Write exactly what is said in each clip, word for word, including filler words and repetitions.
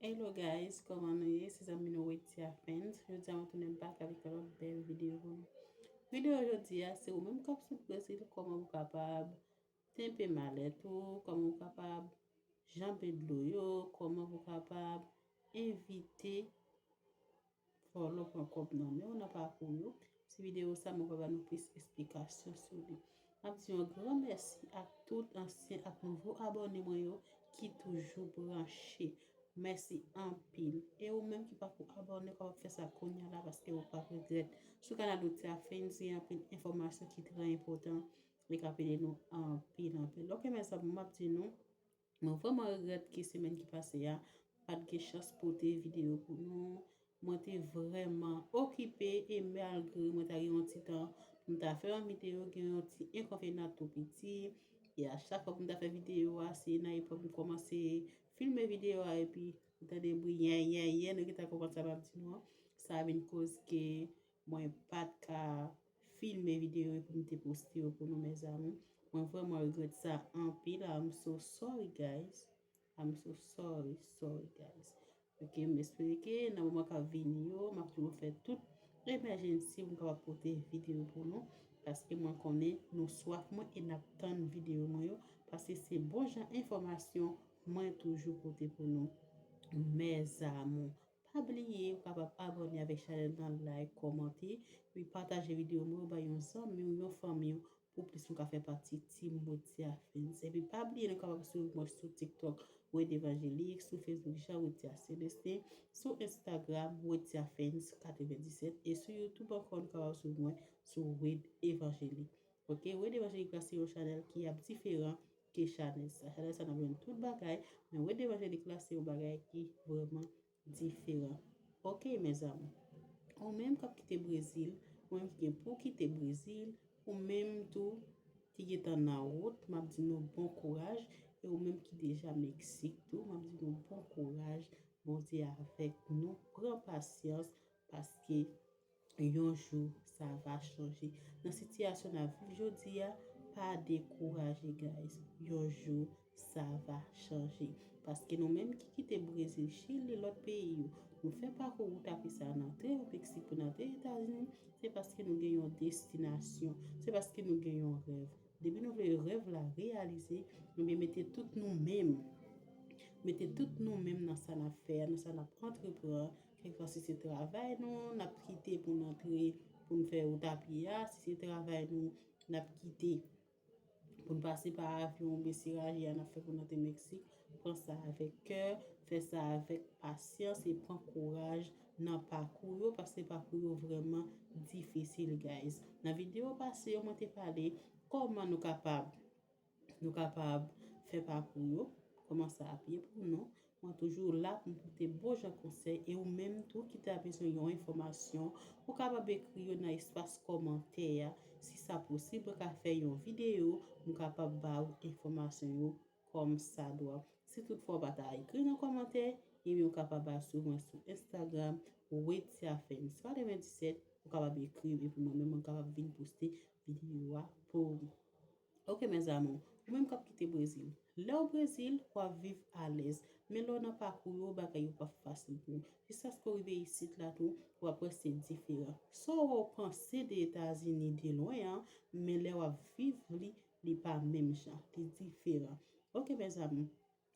Hello guys, kòman nou ye? Se zanmi nou Wetia Fans. Jodi a mwen tounen back avèk yon lòt bèl videyo pou nou. Videyo jodi a se ou menm k ap sot Brezil, kòman pou kapab tenpe malèt ou, kòman pou kapab janbe dlo yo, kòman pou kapab evite vòlò pran kòb nan men w nan pakou yo. Ti videyo sa mwen va ba nou plis esplikasyon sou li. M ap di yon gran mèsi ak tout ansyen ak nouvo abòne mwen yo ki toujou branche. Mèsi anpil. E ou menm ki pako abòne, w kapab fè sa kounye a la paske ou p ap regrèt. Sou kanal Wetia Fans gen anpil enfòmasyon ki trè enpòtan e k ap ede nou anpil anpil. Ok mezanmi, m ap di nou, mwen vrèman regrèt ke semèn ki pase a m pa t gen chans pote videyo pou nou. Mwen te vrèman okipe e malgre mwen ta gen yon ti tan pou m ta fè yon videyo, gen yon ti enkonvenan tou piti. E a chak fwa pou m ta fè videyo a, se nan epòk m kòmanse filme videyo a epi ou tande bri yen yen yen, nou gentan konprann sa m ap di nou an. Sa vin koz ke mwen pa t ka filme videyo yo pou m te poste yo pou nou, mezanmi. Mwen vrèman regrèt sa anpil. I'm so sorry, guys. I'm so sorry, sorry, guys. Ok, m espere ke nan moman k ap vini yo, m ap toujou fè tout emergency pou m kapab pote videyo pou nou. Paske mwen konnen nou swaf mwen e n ap tann videyo mwen yo. Paske se bon jan enfòmasyon mwen toujou pote pou nou. Mes amours, pa bliye ou kapab abòne avèk chanèl nan, like, kòmante, epi pataje videyo mwen yo bay yon zanmi w, yon fanmi w, pou plis nou ka fè pati Team Wetia Fans. Epi pa bliye nou kapab swiv mwen sou TikTok, Wed Evangelik, sou Facebook Jean Wetia Celestin, sou Instagram Wetia Fans katrevendisèt, e sou YouTube ankò nou kapab swiv mwen sou Wed Evangelik. Ok, Wed Evangelik la se yon chanèl ki ap diferan ke chanèl sa. Chanèl sa n ap jwenn tout bagay, men Wed Evangelik la se yon bagay ki vrèman diferan. Ok, mes amours. Ou menm k ap kite Brezil, ou menm ki gen pou kite Brezil, ou menm tou ki gentan nan wout, m ap di nou bon kouraj. E ou menm ki deja Meksik tou, m ap di nou bon kouraj. Bondye avèk nou. Pran pasyans, paske yon jou sa va chanje. Nan sitiyasyon n ap viv jodi a, pa dekouraje, guys. Yon jou sa va chanje. Paske nou menm ki kite Brezil, Chili, lòt peyi yo, nou fè pakou wout ape sa a, n antre Meksik pou n antre Etazini, se paske nou gen yon destinasyon, se paske nou gen yon rèv. Depi nou vle rèv la reyalize, nou byen mete tout nou menm, mete tout nou menm nan sa n ap fè a, nan sa n ap antreprann, kèlkeswa si se travay nou, n ap kite pou n antre, pou n fè wout apye a, si se travay nou, n ap kite pou n pase pa avyon oubyen se raje a n ap fè pou n antre Meksik, pran sa avèk kè, fè sa avèk pasyans e pran kouraj nan pakou yo, paske pakou yo vrèman difisil, guys. Nan videyo pase yo, mwen te pale kòman nou kapab, nou kapab fè pakou yo, kòman sa ap ye pou nou. Mwen toujou la pou m pote bon jan konsèy e ou menm tou ki ta bezwen yon enfòmasyon, ou kapab ekri yo nan espas kòmantè a. Si sa posib, mwen ka fè yon videyo, m kapab ba ou enfòmasyon yo kòm sa dwa. Si toutfwa w pa ta ekri nan kòmantè, ebyen ou kapab al swiv mwen sou Instagram, Wetia Fans katrevendisèt, ou kapab ekri m epi mwen menm mwen kapab vin poste videyo a pou ou. Ok, mes amours, ou menm k ap kite Brezil. Lè w Brezil, w ap viv alèz. Men lè w nan pakou yo, bagay yo p ap fasil pou ou. Jiskaske w rive isit la tou, w ap wè se diferan. Sa w wè w panse de Etazini de lwen an, men lè w ap viv li, li pa menm jan. Li diferan. Ok, mes amours.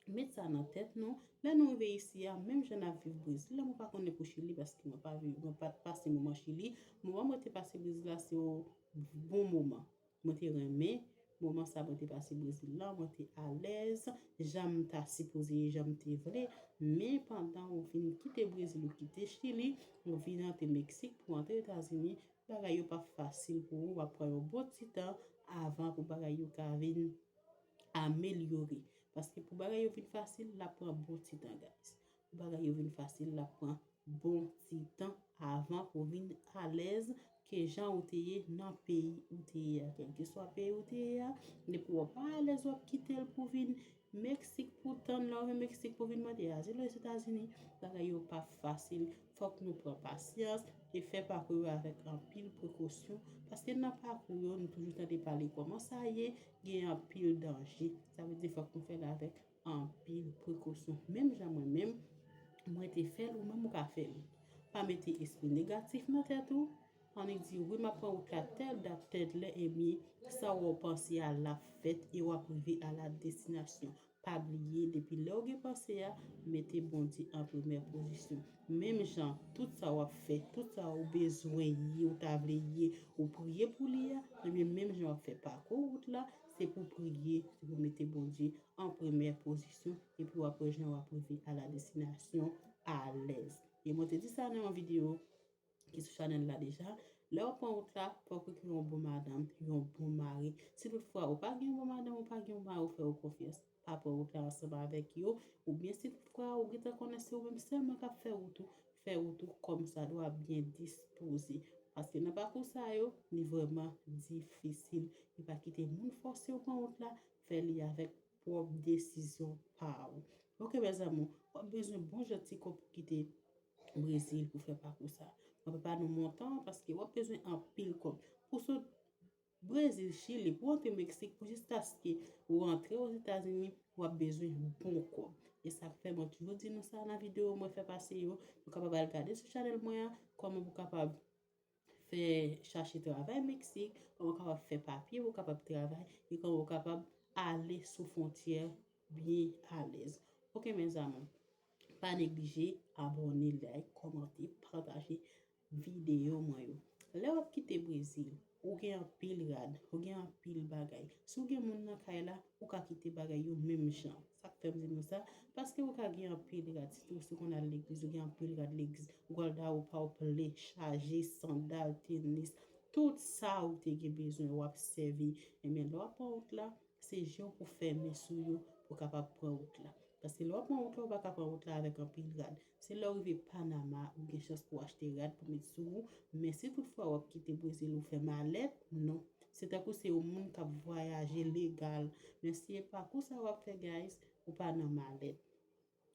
Met sa nan tèt nou. Lè nou rive isi a, menm jan n ap viv Brezil la, mwen pa konnen pou Chili, paske mwen pa viv, mwen pa t pase moman Chili. Moman mwen te pase Brezil la, se yon bon moman. Mwen te renmen moman sa mwen te pase Brezil la, mwen te alèz, jan m ta sipoze ye, jan m te vle. Men pandan ou vin kite Brezil, ou kite Chili, ou vin antre Meksik pou antre Etazini, bagay yo p ap fasil pou ou, w ap pran yon bon ti tan avan pou bagay yo ka vin amelyore. Paske pou bagay yo vin fasil, l ap pran bon ti tan, guys. Pou bagay yo vin fasil, l ap pran bon ti tan avan pou w vin alèz ke jan ou te ye nan peyi ou te ye a. Kèlkeswa peyi ou te ye a, depi w pa alèz, w ap kite l pou vin Meksik pou tann lè w vin Meksik pou vin mande azil Ozetazini. Bagay yo p ap fasil. Fòk nou pran pasyans e fè pakou yo avèk anpil prekosyon. Paske nan pakou yo, nou toujou tande pale kòman sa ye, gen anpil danje. Sa vle di fòk nou fè l avèk anpil prekosyon. Menm jan mwen menm, Mwen te fè l, ou menm ou ka fè l. Pa mete espri negatif nan tèt ou. Annik di, wi, m ap pran wout la tèl dat, tèl lè, ebyen, sa w panse a l ap fèt e w ap rive a la destinasyon. Pa bliye, depi lè w gen panse a, mete Bondye an premyè pozisyon. Menm jan, tout sa w ap fè, tout sa w bezwen ye, ou ta vle ye, ou priye pou li a, ebyen, menm jan w ap fè pakou wout la, se pou priye, se pou mete Bondye an premyè pozisyon, epi w ap wè jan w ap rive a la destinasyon alèz. E mwen te di sa nan yon videyo ki sou chanèl la deja. Lè w ap pran wout la, fò w kwè ke yon bon madanm, yon bon mari. Si toutfwa ou pa gen yon bon madanm, ou pa gen yon mari, ou fè yo konfyans, pa pran wout la ansanm avèk yo. Oubyen si toutfwa ou gentan konnen se ou menm sèlman k ap fè wout ou, fè wout ou kòmsadwa, byen dispoze. Paske nan pakou sa yo, li vrèman difisil. E pa kite moun fòse w pran wout la, fè li avèk pwòp desizyon pa ou. Oke, mezanmi, w ap bezwen bon jan ti kòb pou kite Brezil pou fè pakou sa. Mwen pa ba nou montan an paske w ap bezwen anpil kòb. Pou sot Brezil, Chili, pou antre Meksik, pou jiskaske ou antre Ozetazini, w ap bezwen bon kòb. E sa k fè mwen toujou di nou sa nan videyo mwen fè pase yo. Nou kapab al gade sou chanèl mwen an, kòman pou kapab fè chache travay Meksik, kòman w kapab fè papye pou w kapab travay, e kòman w kapab ale sou fwontyè byen alèz. Oke, mezanmi, pa neglije abòne, like, kòmante, pataje videyo mwen yo. Lè w ap kite Brezil, ou gen anpil rad, ou gen anpil bagay. Si w gen moun nan kay la, ou ka kite bagay yo menm jan. Sa k fè m di nou sa? Paske ou ka gen anpil rad, sitou si w konn al legliz, ou gen anpil rad legliz. Ou pral da ou pa w ple, chaje, sandal, tenis, tout sa ou te gen bezwen, w ap sèvi. Ebyen, lè w ap pran wout la, se je w pou fèmen sou yo pou w kapab pran wout la. Paske lè w ap pran wout la, ou pa ka pran wout la avèk anpil rad. Se lè w rive Panama, ou gen chans pou w achte rad pou met sou ou. Men si toutfwa w ap kite Brezil, ou fè malèt, non. Se tankou se yon moun k ap vwayaje legal. Men si e pakou sa w ap fè, guys, ou pa nan malèt.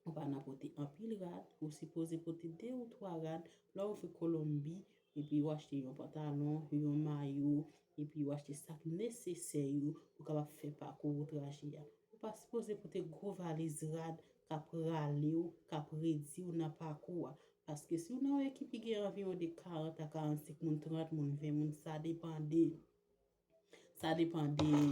Ou pa nan pote anpil rad, ou sipoze pote de ou twa rad. Lè w rive Kolonbi, epi w achte yon pantalon, yon mayo, epi w achte sa k nesesè yo pou w kapab fè pakou ou traje a. Ou pa sipoze pote gwo valiz rad k ap rale w, k ap redi w nan pakou a. Paske si w nan yon ekip ki gen anviwon de karant a karannsenk moun, trant moun, ven moun, sa depann de, sa depann de,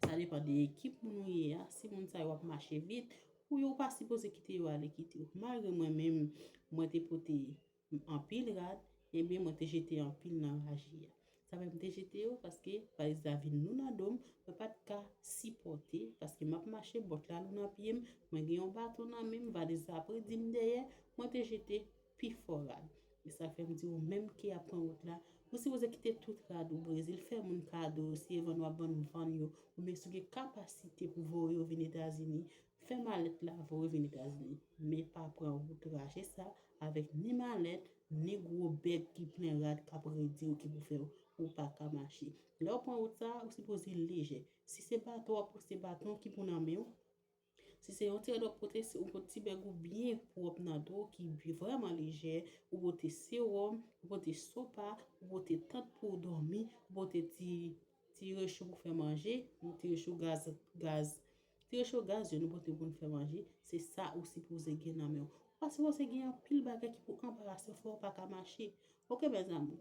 sa depann de ekip moun ou ye a. Si moun sa yo ap mache vit, ou yo pa sipoze kite yo ale kite w. Malgre mwen menm, mwen te pote anpil rad, ebyen mwen te jete anpil nan raje a. Sa fè m te jete yo paske valiz la vin lou nan do m, mwen pa t ka sipòte, paske m ap mache, bòt la lou nan pye m, mwen gen yon baton nan men m, valiz la ap redi m dèyè, mwen te jete pi fò rad. E sa fè m di ou menm ki ap pran wout la, ou sipoze kite tout rad ou Brezil, fè moun kado, si e vann w ap vann, vann yo, oubyen si w gen kapasite pou voye yo vin Etazini, fè malèt la, voye vin Etazini. Men pa pran wout raje sa avèk ni malèt, ni gwo bèg ki plen rad k ap redi w ki pou fè w, ou pa ka mache. Lè w pran wout sa, ou sipoze lejè. Si se baton w ap pote, se baton ki pou nan men w. Si se yon ti rad w ap pote, se ou pote ti bèg ou byen pwòp nan do w ki bi-, vrèman lejè, ou pote sewòm, ou pote sopa, ou pote tant pou w dòmi, ou pote ti, ti recho pou fè manje, ti recho gaz, gaz, ti recho gaz yo nou pote pou n fè manje, se sa ou sipoze gen nan men w. Ou pa sipoze gen anpil bagay ki pou anbarase w, fè w pa ka mache. Oke, mezanmi.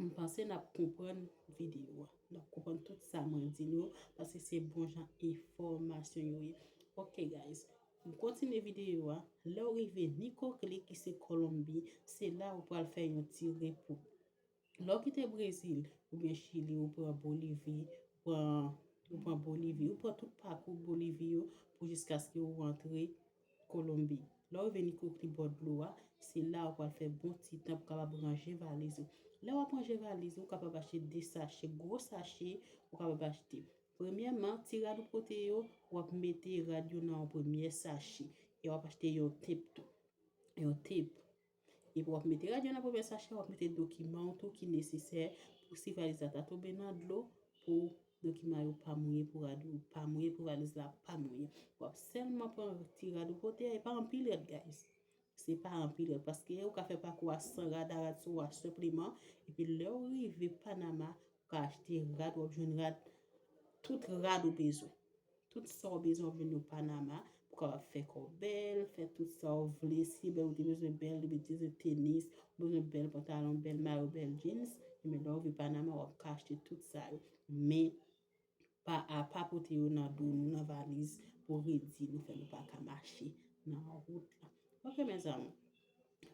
M panse n ap konprann videyo a. N ap konprann tout sa mwen di nou, paske se bon jan enfòmasyon yo ye. Oke, guys. M kontinye videyo a. Lè w rive Nikokli, ki se Kolonbi, se la ou pral fè yon ti repo. Lè w kite Brezil, oubyen Chili, ou pran Bolivi, ou pran, ou pran Bolivi, ou pran tout pakou Bolivi yo pou jiskaske ou rantre Kolonbi. Lè w rive Nikokli bò dlo a, se la ou pral fè bon ti tan pou kapab ranje valiz ou. Lè w ap ranje valiz ou, ou kapab achte de sache, gwo sache, ou kapab achte. Premyèman, ti rad ou pote yo, w ap mete rad yo nan yon premyè sache. E w ap achte yon tep tou. Yon tep. Epi w ap mete rad yo nan premyè sache, w ap mete dokiman w tou ki nesesè pou si valiz la ta tonbe nan dlo, pou dokiman yo pa mouye, pou rad yo pa mouye, pou valiz la pa mouye. W ap sèlman pran ti rad ou pote a, e pa anpil rad, guys. Se pa anpil rad, paske ou ka fè pakou a san rad, a rad sou a senpleman, epi lè w rive Panama, ou ka achte rad, w ap jwenn rad, tout rad ou bezwen. Tout sa w bezwen w ap jwenn yo Panama, Ou kapab fè kò w bèl, fè tout sa w vle. Si bèl ou te bezwen bèl, ou te bezwen tenis, ou bezwen bèl pantalon, bèl mayo, bèl jeans, ebyen lè w rive Panama, w ap ka achte tout sa yo. Men, pa, a, pa pote yo nan do nou, nan valiz, pou redi nou, fè nou pa ka mache nan wout la. Ok, mezanmi.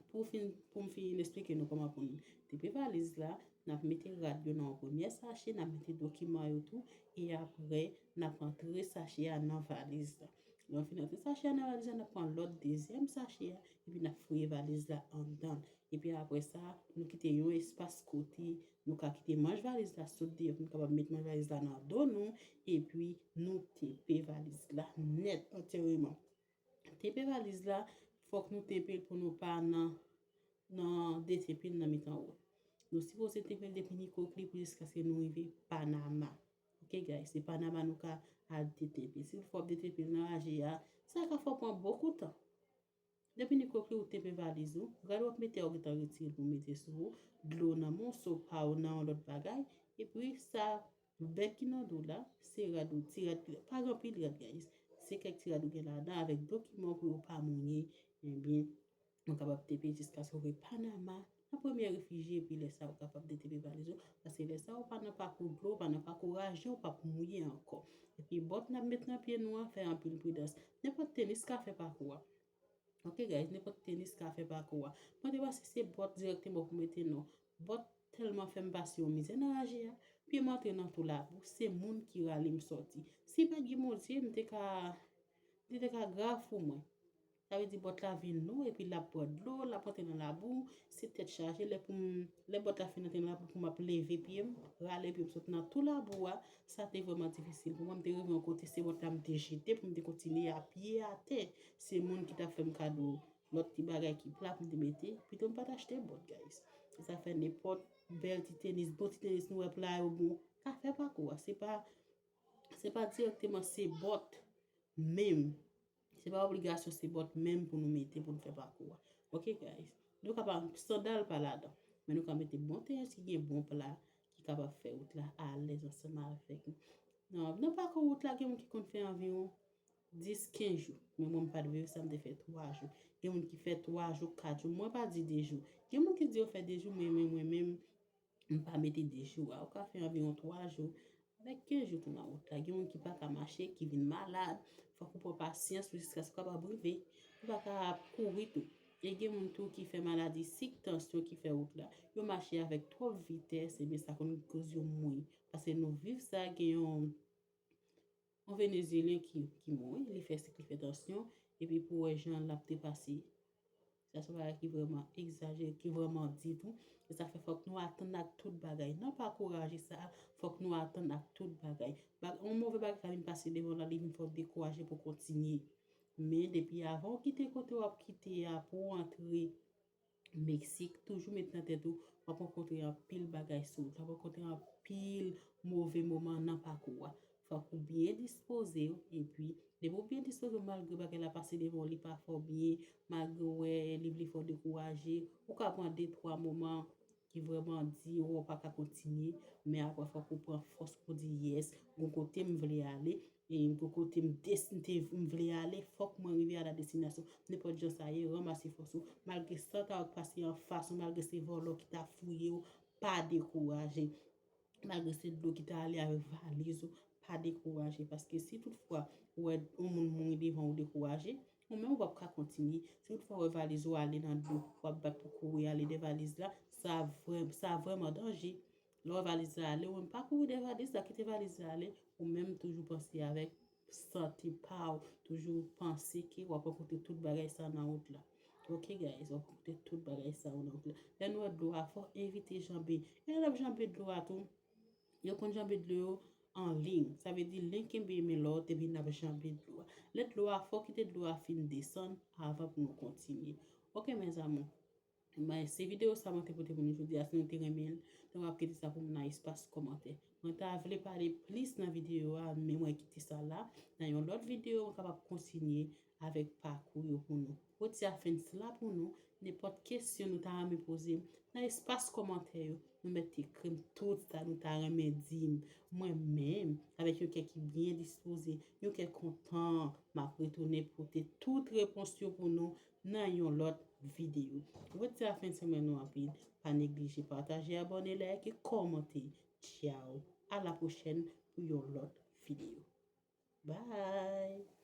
Pou fin, pou m fin esplike nou kòman pou n tepe valiz la, n ap mete rad yo nan yon premye sache, n ap mete dokiman yo tou, e apre, n ap antre sache a nan valiz la. Lè n fin antre sache a nan valiz la, n ap pran lòt dezyèm sache a, epi n ap fouye valiz la anndan. Epi apre sa, nou kite yon espas kote nou ka kite manch valiz la sot deyò pou nou kapab met manch valiz la nan do nou, epi nou tepe valiz la nèt, antyèman. Tepe valiz la, fòk nou tepe l pou nou pa nan, nan detepe l nan mitan wout. Nou sipoze tepe l depi Nikokli pou jiskaske nou rive Panama. Ok, guys, se Panama nou ka al detepe. Si w fè w ap detepe l nan raje a, sa ka fè w pran bokou tan. Depi Nikokli ou tepe valiz ou, rad w ap mete a ou gentan retire l pou mete sou ou, dlo nan moso pa w nan yon lòt bagay, epi sa bèk ki nan do la, se rad ou, ti rad, pa gen anpil rad, guys. Se kèk ti rad ou gen ladan avèk dokiman pou yo pa mounye, ebyen, nou kapab tepe jiskaske w rive Panama, nan premye refiji, epi lè sa ou kapab detepe valiz ou, paske lè sa ou pa nan pakou dlo, ou pa nan pakou raje, ou p ap mouye ankò. Epi bòt n ap met nan pye nou an, fè anpil pridans. Nenpòt tenis ka fè pakou a. Ok, guys, nenpòt tenis ka fè pakou a. Mwen te panse se bòt dirèkteman pou mete non. Bòt tèlman fè m pase yon mizè nan raje a, pye m antre nan tou labou, se moun ki rale m sòti. Si pa t gen Bondye, m te ka, li te ka grav pou mwen. Sa vle di bòt la vin lou, epi l ap bwè dlo, l ap antre nan labou, se tèt chaje. Lè pou m, lè bòt la fin antre nan labou, pou m ap leve pye m, rale pye m sot nan tou labou a, sa te vrèman difisil pou mwen. M te rive yon kote, se bòt la m te jete pou m te kontinye a pye atè. Se moun ki t ap fè m kado lòt ti bagay ki pla pou m te mete, pito m pa t achte bòt, guys. Se sa fè nenpòt bèl ti tenis, bon ti tenis nou wè pla yo bon, ka fè pakou a. Se pa, se pa dirèkteman se bòt menm. Se pa obligasyon se bòt menm pou nou mete pou nou fè pakou a. Ok, guys. Nou kapab, sandal pa ladan. Men nou ka mete bon tenis ki gen bon pla, ki kapab fè wout la alèz ansanm avèk nou. Nan, nan pakou wout la, gen moun ki konn fè anviwon dis, kenz jou. Men mwen, m pa t viv sa, m te fè twa jou. Gen moun ki fè twa jou, kat jou. Mwen pa di de jou. Gen moun ki di yo fè de jou, men, men mwen menm, m pa mete de jou a. Ou ka fè anviwon twa jou, avèk kenz jou tou nan wout la. Gen moun ki pa ka mache, ki vin malad. Fòk ou pran pasyans ou jiskaske w kapab rive. Ou pa ka ap kouri tou. E gen moun tou ki fè maladi sik, tansyon ki fè wout la. Yo mache avèk twòp vitès, ebyen sa konn koz yo mouri. Paske nou viv sa, gen yon yon Venezyelyen ki, ki mouri, li fè sik, li fè tansyon, epi pou wè jan l ap te pase. Sa se yon bagay ki vrèman egzajere, ki vrèman di tou. E sa fè fòk nou atann ak tout bagay. Nan pakou raje sa, fòk nou atann ak tout bagay. Bag, yon move bagay ka vin pase devan w la, li vin fè w dekouraje pou w kontinye. Men depi avan w kite kote w ap kite a pou w antre Meksik, toujou met nan tèt ou, w ap rankontre anpil bagay sou wout la, w ap rankontre anpil move moman nan pakou a. Fòk ou byen dispoze w, epi, depi w byen dispoze w, malgre bagay la pase devan w, li pa fè w byen, malgre w wè li vle fè w dekouraje, ou ka pran de, twa moman ki vrèman di w pa ka kontinye, men apre fòk ou pran fòs pou di, "Yes, gon kote m vle ale, e gon kote m des-, m te, m vle ale, fòk mwen rive a la destinasyon." Nenpòt jan sa ye, ranmase fòs ou, malgre sant a w k pase anfas ou, malgre se vòlò ki ta fouye w, pa dekouraje. Malgre se dlo ki ta ale avèk valiz ou, pa dekouraje, paske si toutfwa ou wè yon moun mouri devan ou dekouraje, ou menm ou p ap ka kontinye. Si toutfwa ou wè valiz ou ale nan dlo, w ap bat pou kouri ale dèyè valiz la, sa vrè-, sa vrèman danje. Lè w wè valiz la ale, ou menm pa kouri dèyè valiz la, kite valiz la ale, ou menm toujou panse avèk sante pa w, toujou panse ke w ap rankontre tout bagay sa nan wout la. Ok, guys, w ap rankontre tout bagay sa yo nan wout la. Lè nou wè dlo a fò, evite janbe. E lè n ap janbe dlo a tou, yo konn janbe dlo yo an liy. Sa vle di, len kenbe men lòt, epi n ap janbe dlo a. Lè dlo a fò, kite dlo a fin desann avan pou nou kontinye. Ok, mes amours. Men se videyo sa mwen te pote pou nou jodi a. Si nou te renmen l, nou ap kite sa pou mwen nan espas kòmantè. Mwen ta vle pale plis nan videyo a, men mwen kite sa la. Nan yon lòt videyo, mwen kapab kontinye avèk pakou yo pou nou. Podyafens la pou nou. Nenpòt kesyon nou ta renmen poze m nan espas kòmantè yo, Nou mèt ekri m tout sa nou ta renmen di m. Mwen menm, avèk yon kè ki byen dispoze, yon kè kontan, m ap retounen pote tout repons yo pou nou nan yon lòt videyo. Retire fen semèn nou anpil. Pa neglije pataje, abòne, like, kòmante. Tchao. A la pwochèn pou yon lòt videyo. Bye.